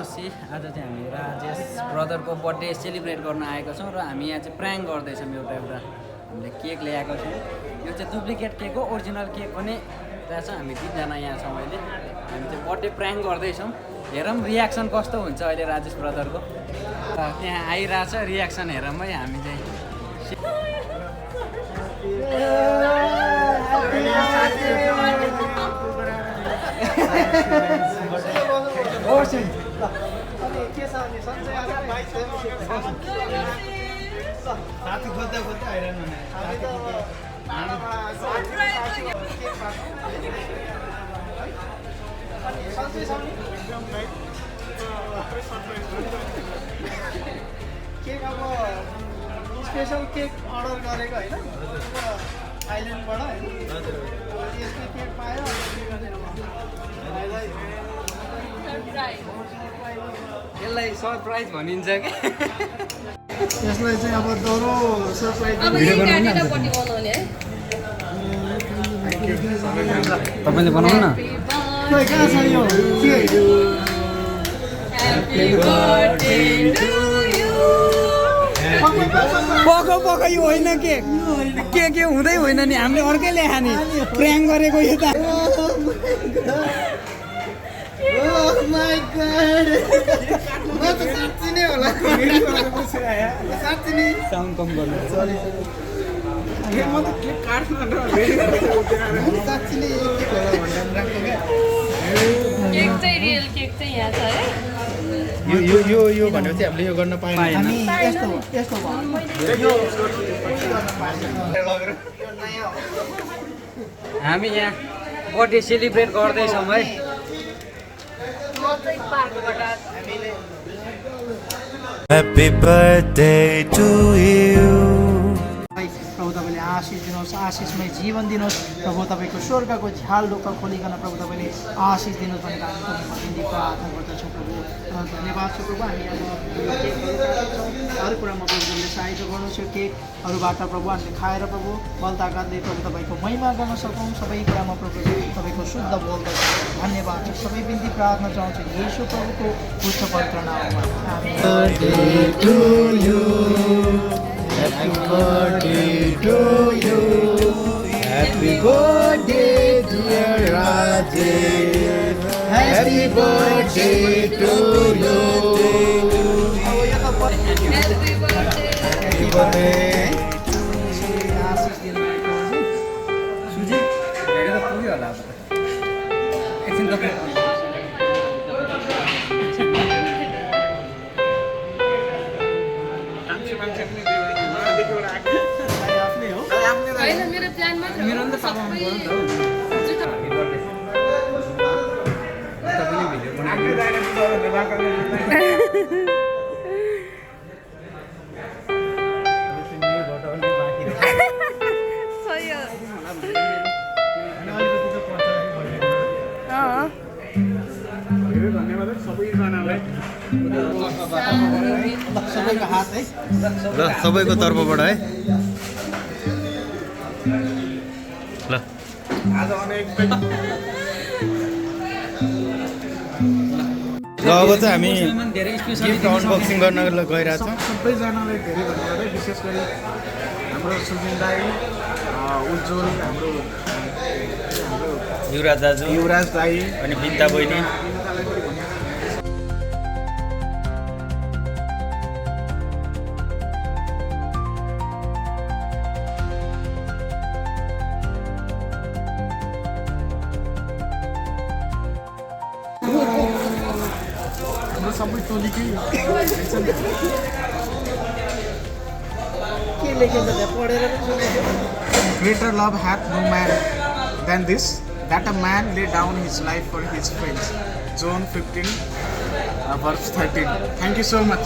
नमस्ते। आज चाहिँ हामी राजेश ब्रदरको बर्थडे सेलिब्रेट गर्न आएको छौँ र हामी यहाँ चाहिँ प्र्याङ्क गर्दैछौँ। एउटा हामीले केक ल्याएको छौँ। यो चाहिँ डुप्लिकेट केक हो, ओरिजिनल केक पनि रहेछ। हामी 3 जना यहाँ छौँ अहिले। हामी चाहिँ बर्थडे प्र्याङ्क गर्दैछौँ। हेरौँ रियाक्सन कस्तो हुन्छ अहिले राजेश ब्रदरको। त्यहाँ आइरहेछ रियाक्सन हेरौँ है हामी चाहिँ। साथी खोज्दा खोज्दा हैरान हुने केक अब स्पेसल केक अर्डर गरेको होइन आइल्यान्डबाट होइन यस्तो केक पायो यसलाई सरप्राइज भनिन्छ कि यसलाई चाहिँ अब दोहोरो सरप्राइज तपाईँले बनाउनु न। कहाँ छ यो पको पको यो होइन के के हुँदै होइन नि। हामीले अर्कै ल्याए नि प्र्याङ्क गरेको यो त। Oh my god! म त साँच्चै नै होला साँच्चै नै साउन्ड कम गर्नु। म त केक काट्नु साँच्चै नै केक होला भनेर राखेको क्या। केक चाहिँ रियल केक चाहिँ यहाँ छ है। यो भनेको चाहिँ हामीले यो गर्न पाएन। हामी यस्तो यस्तो हामी यहाँ बर्थडे सेलिब्रेट गर्दैछौँ है। Happy birthday to you. प्रभु तपाईँले आशिष दिनुहोस्, आशिषमय जीवन दिनुहोस्। प्रभु तपाईँको स्वर्गको झ्याल ढोका खोलिकन प्रभु तपाईँले आशिष दिनुहोस् भनेर हामी तपाईँको निम्ति प्रार्थना गर्दछौँ। प्रभु धन्यवाद छ प्रभु। हामी अब केकहरू काट्छौँ, हर कुरामा प्रभु तपाईँले सहायता गर्नुहोस्। यो केकहरूबाट प्रभु हामीले खाएर प्रभु बल ताकतले प्रभु तपाईँको महिमा गर्न सकौँ। सबै कुरामा प्रभु तपाईँको शुद्ध बोल्दछ। धन्यवाद छ। सबै बिन्ती प्रार्थना चाहन्छु येशू प्रभुको उच्च पवित्र नाममा। Happy birthday to you. Happy birthday dear Rajesh. Happy birthday to you. Happy birthday. सुजी हेरेर पुग्यो होला अब त। एकछिन तपाईँ होइन मेरो प्लान मात्र हो। मेरो नि त पापामा गयो नि त हौ। जुत्ता तपाईँले भिडियो बनाएको सही हो। सबैको हात है। ल सबैको तर्फबाट है। ल अब चाहिँ हामी धेरै स्पेसल गिफ्ट अनबक्सिङ गर्न गइरहेछौँ। सबैजनालाई धेरै धन्यवाद है। विशेष गरी हाम्रो सुजिन दाई, उज्जवल, हाम्रो युवराज दाजु युवराज दाई, अनि बिन्ता बहिनी। हाम्रो सबै टोलीकै के लेखेको छ पढेर Greater love hath no man than this, that a man lay down his life for his friends. John 15, verse 13. Thank you so much.